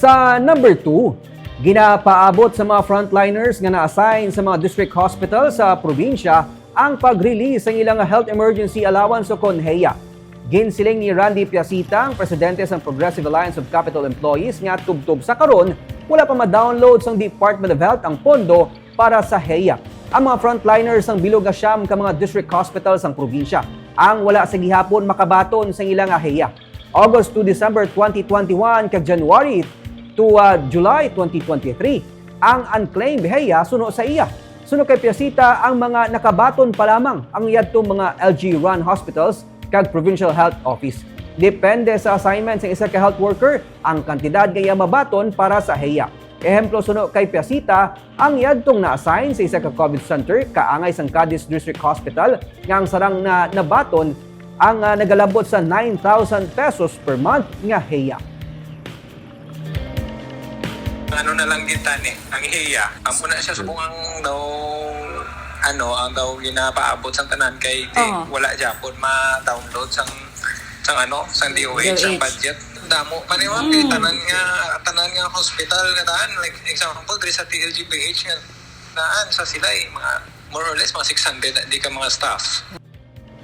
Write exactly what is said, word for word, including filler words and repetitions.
Sa number two, ginapaabot sa mga frontliners nga na-assign sa mga district hospital sa probinsya ang pag-release sang ilang health emergency allowance o kon heya. Ginsiling ni Randy Piacita, ang presidente sang Progressive Alliance of Capital Employees, nga tubtob sa karon, wala pa ma-download sang Department of Health ang pondo para sa heya. Ang mga frontliners sang bilog nga siyam ka mga district hospital sang probinsya ang wala sa gihapon makabaton sang ila nga heya. August to December twenty twenty-one kag January to, ah, July twenty twenty-three ang unclaimed heya suno sa iya. Suno kay Piacita, ang mga nakabaton pa lamang ang yadtong mga L G-run hospitals kag provincial health office. Depende sa assignment sa isa ka health worker ang kantidad nga iya mabaton para sa heya. Ehemplo, suno kay Piacita, ang yadtong na-assign sa isa ka COVID center kaangay sang Cadiz District Hospital nga ang sarang na nabaton ang, ah, nagalabot sa nine thousand pesos per month nga heya. Ano na lang kita ni, ang heya. Amo na siya subong ang daw, ano, ang daw ginapaabot sa tanan kay di, Oo. Wala gyapon ma-download sang sang ano, sang D O H ang D O H. Budget. Damo pa ni, ma'am, kay tanan nga tanan nga hospital nga daan, like example diri sa T L G P H nga daan sa sila eh, mga more or less mga six hundred na di ka mga staff.